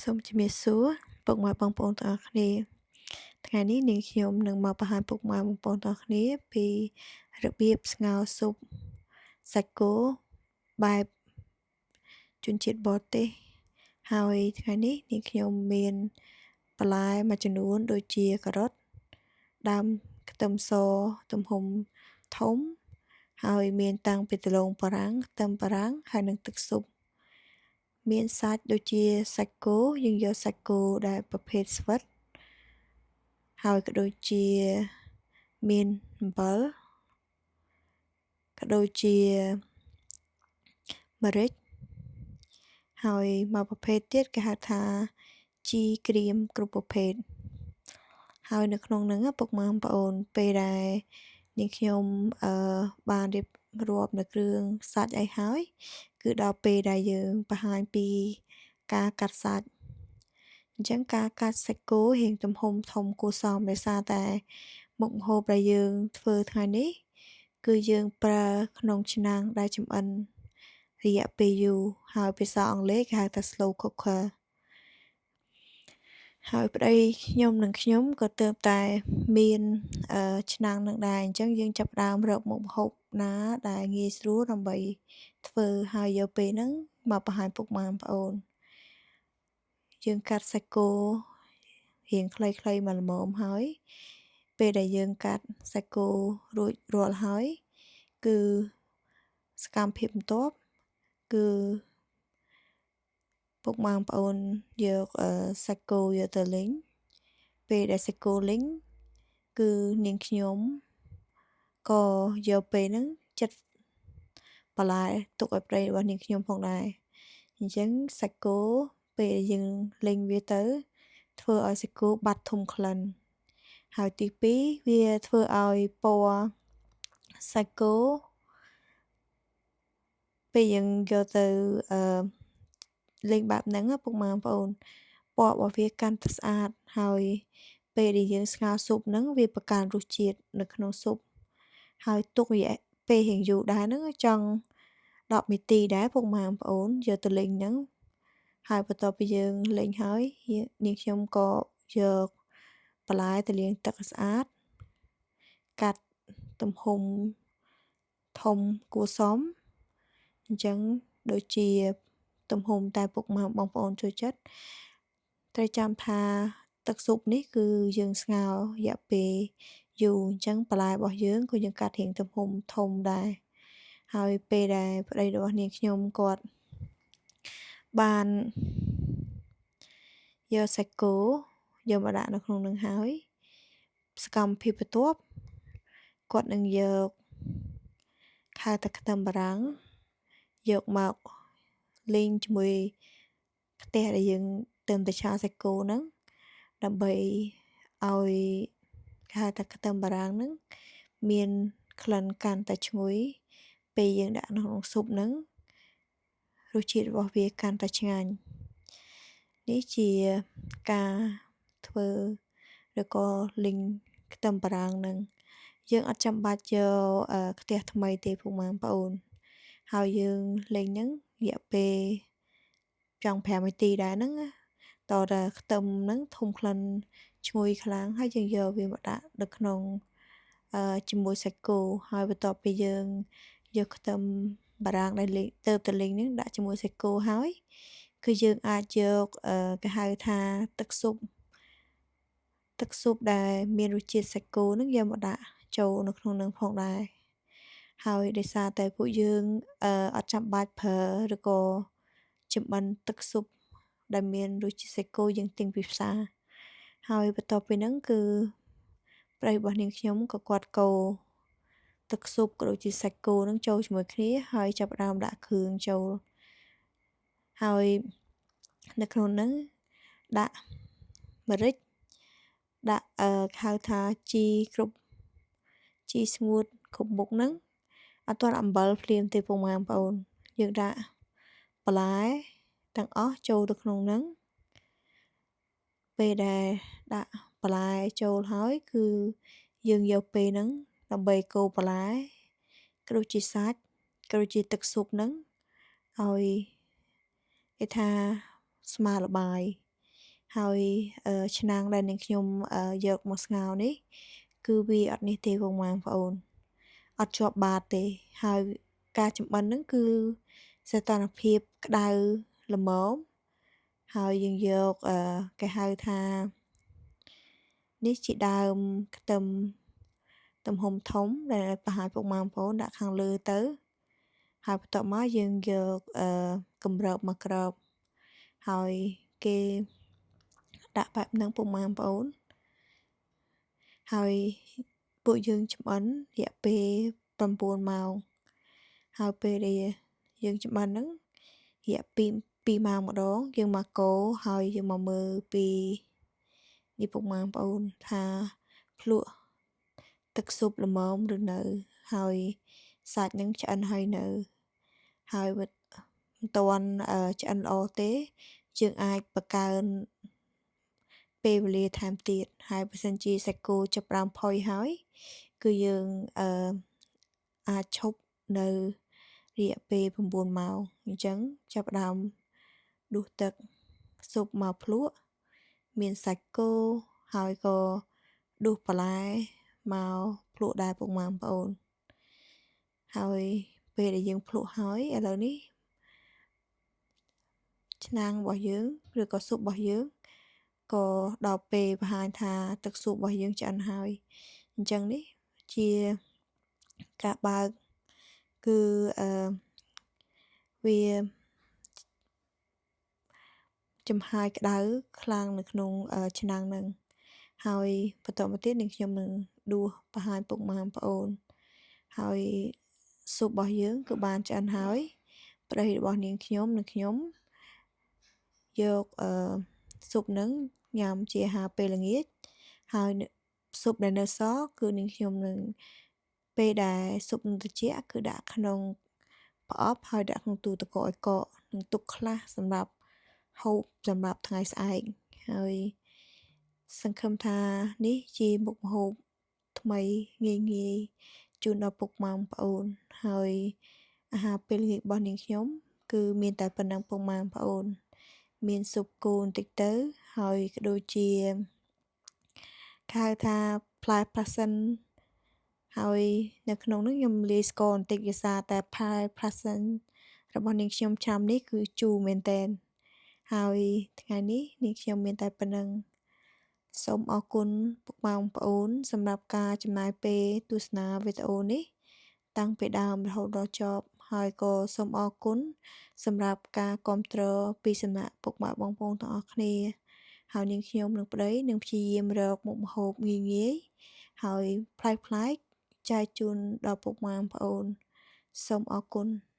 សូមជំរាបសួរពុកម៉ែបងប្អូនទាំងអស់គ្នាថ្ងៃនេះនាងខ្ញុំនឹងមកបង្ហាញពុកម៉ែបងប្អូនទាំងអស់គ្នាពីរបៀបស្ងោរស៊ុបសាច់គោបែបជនជាតិបរទេសហើយថ្ងៃនេះនាងខ្ញុំមានបន្លែមួយចំនួនដូចជាការ៉ុតដើមខ្ទឹមសទំហំធំហើយមានតាំងពីដំឡូងបារាំងខ្ទឹមបារាំងហើយនិងទឹកស៊ុបមានសាច់ដូចជាសាច់គោយើងយកសាច់គោដែលប្រភេទស្វិតហើយក៏ដូចជាមានអំបិលក៏ដូចជាម្រេចហើយមួយប្រភេទទៀតគេហៅថាជីក្រៀមគ្រប់ប្រភេទហើយនៅក្នុងហ្នឹងពុកម៉ែបងប្អូនពេលដែលនាងខ្ញុំបានរៀបរាប់នៅគ្រឿងសាច់អីហើយគឺដល់ពេលដែលយើងបង្ហាញពីការកាត់សាច់អញ្ចឹងការកាត់សាច់គោរៀងទំហំធំគួរសមដោយសារតែមុខម្ហូបដែលយើងធ្វើថ្ងៃនេះគឺយើងប្រើក្នុងឆ្នាំងដែលចម្អិនរយៈពេលយូរហើយភាសាអង់គ្លេសគេហៅថា slow cooker ហើយប្តីខ្ញុំនិងខ្ញុំក៏ទើបតែមានឆ្នាំងនឹងដែរអញ្ចឹងយើងចាប់ផ្ដើមរកមុខម្ហូបណាដែលងាយស្រួលដើម្បីធ្វើហើយយកពេលហ្នឹងមកបង្ហាញពុកម៉ែបងប្អូនយើងកាត់សាច់គោរៀងខ្លីៗមកល្មមហើយពេលដែលយើងកាត់សាច់គោរួចរាល់ហើយគឺសកម្មភាពបន្ទាប់គឺពុកម៉ែបងប្អូនយកសាច់គោយកទៅលីងពេលដែលសាច់គោលីងគឺនាងខ្ញុំក៏យកពេលហ្នឹងចិត្តបន្លែទុកឲ្យប្តីរបស់នាងខ្ញុំផងដែរអញ្ចឹងសាច់គោពេលយើងលីងវាទៅធ្វើឲ្យសាច់គោបាត់ធុំក្លិនហើយទី2វាធ្វើឲ្យពណ៌សាច់គោពេលយើងយកទៅអឺលេងបែបហ្នឹងពុកម៉ែបងប្អូនពណ៌របស់វាកាន់តែស្អាតហើយពេលដែលយើងស្ងោរស៊ុបហ្នឹងវាបង្កើនរសជាតិនៅក្នុងស៊ុបហើយទុករយៈពេលរៀងយូរដែរហ្នឹងចង់10នាទីដែរពុកម៉ែបងប្អូនយកទៅលេងហ្នឹងហើយបន្ទាប់ពីយើងលេងហើយនាងខ្ញុំក៏យកបន្លែទៅលាងទឹកឲ្យស្អាតកាត់ទំហំធំគួរសមអញ្ចឹងដូចជាទំហំតែពុកម៉ែបងប្អូនចូលចិត្តត្រូវចាំថាទឹកស៊ុបនេះគឺយើងស្ងោររយៈពេលយូរអញ្ចឹងបន្លែរបស់យើងក៏យើងកាត់រៀងទំហំធំដែរហើយពេលដែលប្តីរបស់នាងខ្ញុំគាត់បានយកសាច់គោយកមកដាក់នៅក្នុងនឹងហើយសកម្មភាពបន្ទាប់គាត់នឹងយកហៅថាខ្ទឹមបារាំងយកមកលីងជាមួយខ្ទះដែលយើងទើបតែឆាសាច់គោហ្នឹងដើម្បីឲ្យគេហៅថាខ្ទឹមបារាំងហ្នឹងមានក្លិនកាន់តែឈ្ងុយពេលយើងដាក់នៅក្នុងស៊ុបហ្នឹងរសជាតិរបស់វាកាន់តែឆ្ងាញ់នេះជាការធ្វើឬក៏លីងខ្ទឹមបារាំងហ្នឹងយើងអត់ចាំបាច់យកខ្ទះថ្មីទេពុកម៉ែបងប្អូនហើយយើងលីងហ្នឹងរយៈពេលចង់5នាទីដែរហ្នឹងតតែខ្ទឹមហ្នឹងធុំក្លិនឈ្ងុយខ្លាំងហើយយើងយកវាមកដាក់នៅក្នុងជាមួយសាច់គោហើយបន្ទាប់ពីយើងយកខ្ទឹមបារាំងដែលលីងទៅតែលីងហ្នឹងដាក់ជាមួយសាច់គោហើយគឺយើងអាចយកគេហៅថាទឹកស៊ុបទឹកស៊ុបដែលមានរសជាតិសាច់គោហ្នឹងយកមកដាក់ចូលនៅក្នុងនឹងផងដែរហើយដោយសារតែពួកយើងអត់ចាំបាច់ប្រើឬក៏ចម្អិនទឹកស៊ុបដែលមានរសជាតិសាច់គោយើងទិញពីផ្សារហើយបន្ទាប់ពីហ្នឹងគឺប្តីរបស់នាងខ្ញុំក៏គាត់កូរទឹកស៊ុបក៏ដូចជាសាច់គោហ្នឹងចូលជាមួយគ្នាហើយចាប់ផ្ដើមដាក់គ្រឿងចូលហើយនៅក្នុងហ្នឹងដាក់ម្រេចដាក់ហៅថាជីគ្រប់ជីស្ងួតគ្រប់មុខហ្នឹងអត់ទាន់អំបិលភ្លាមទេពុកម៉ែបងប្អូនយើងដាក់បន្លែទាំងអស់ចូលទៅក្នុងហ្នឹងពេលដែលដាក់បន្លែចូលហើយគឺយើងយកពេលហ្នឹងដើម្បីកូរបន្លែក៏ដូចជាសាច់ក៏ដូចជាទឹកស៊ុបហ្នឹងឲ្យគេថា ស្មើល្បាយហើយឆ្នាំងដែលនាងខ្ញុំយកមកស្ងោរនេះគឺវាអត់នេះទេបងប្អូនអត់ជាប់បាតទេហើយការចម្អិនហ្នឹងគឺសីតុណ្ហភាពក្តៅល្មមហើយយើងយកគេហៅថានេះជាដើមខ្ទឹមទំហំធំដែលបង្ហាញពុកម៉ែបងប្អូនដាក់ខាងលើទៅហើយបន្ទាប់មកយើងយកកម្របមកក្របហើយគេដាក់បែបហ្នឹងពុកម៉ែបងប្អូនហើយពួកយើងចម្អិនរយៈពេល9ម៉ោងហើយពេលដែលយើងចម្អិនហ្នឹងរយៈពេល2ម៉ោងម្ដងយើងមកកូរហើយយើងមកមើលពីនេះពុកម៉ែបងប្អូនថាភ្លក់ទឹកស៊ុបល្មមឬនៅហើយសាច់នឹងឆ្អិនហើយនៅហើយមិនទាន់ឆ្អិនល្អទេយើងអាចបង្កើនពេលវេលាថែមទៀតហើយបើសិនជាសាច់គោចាប់ផ្ដើមផុយហើយគឺយើងអាចឈប់នៅរយៈពេល9ម៉ោងអញ្ចឹងចាប់ផ្ដើមដួសទឹកស៊ុបមកភ្លក់មានសាច់គោហើយក៏ដួសបន្លែមកភ្លក់ដែរពុកម៉ែបងប្អូនហើយពេលដែលយើងភ្លក់ហើយឥឡូវនេះឆ្នាំងរបស់យើងឬក៏ស៊ុបរបស់យើងក៏ដល់ពេលបង្ហាញថាទឹកស៊ុបរបស់យើងឆ្អិនហើយអញ្ចឹងនេះជាការបើកគឺវាចំហាយក្តៅខ្លាំងនៅក្នុងឆ្នាំងហ្នឹងហើយបន្តមកទៀតនឹងខ្ញុំនឹងដួសបង្ហាញពុកម៉ែបងប្អូនហើយស៊ុបរបស់យើងគឺបានឆ្អិនហើយប្តីរបស់នាងខ្ញុំនិងខ្ញុំយកស៊ុបហ្នឹងញ៉ាំជាអាហារពេលល្ងាចហើយស៊ុបដែលនៅសល់គឺនាងខ្ញុំនឹងពេលដែលស៊ុបនឹងត្រជាក់គឺដាក់ក្នុងប្រអប់ហើយដាក់ក្នុងទូទឹកកកឲ្យកកនិងទុកខ្លះសម្រាប់ហូបសម្រាប់ថ្ងៃស្អែកហើយសង្ឃឹមថានេះជាមុខម្ហូបថ្មីងាយងាយជូនដល់ពុកម៉ែបងប្អូនហើយអាហារពេលល្ងាចរបស់នាងខ្ញុំគឺមានតែប៉ុណ្ណឹងពុកម៉ែបងប្អូនមានស៊ុបគោបន្តិចទៅហើយក៏ដូចជាគេហៅថាផ្លែផាសសិនហើយនៅក្នុងនោះខ្ញុំលាយស្ករបន្តិចដោយសារតែផ្លែផាសសិនរបស់នាងខ្ញុំឆ្នាំនេះគឺជូរមែនទែនហើយថ្ងៃនេះនាងខ្ញុំមានតែប៉ុណ្ណឹងសូមអរគុណពុកម៉ែបងប្អូនសម្រាប់ការចំណាយពេលទស្សនាវីដេអូនេះតាំងពីដើមរហូតដល់ចប់ហើយក៏សូមអរគុណសម្រាប់ការគាំទ្រពីសំណាក់ពុកម៉ែបងប្អូនទាំងអស់គ្នាហើយនាងខ្ញុំនិងប្តីនឹងព្យាយាមរកមុខម្ហូបងាយៗហើយប្លែកៗចែកជូនដល់ពុកម៉ែបងប្អូនសូមអរគុណ។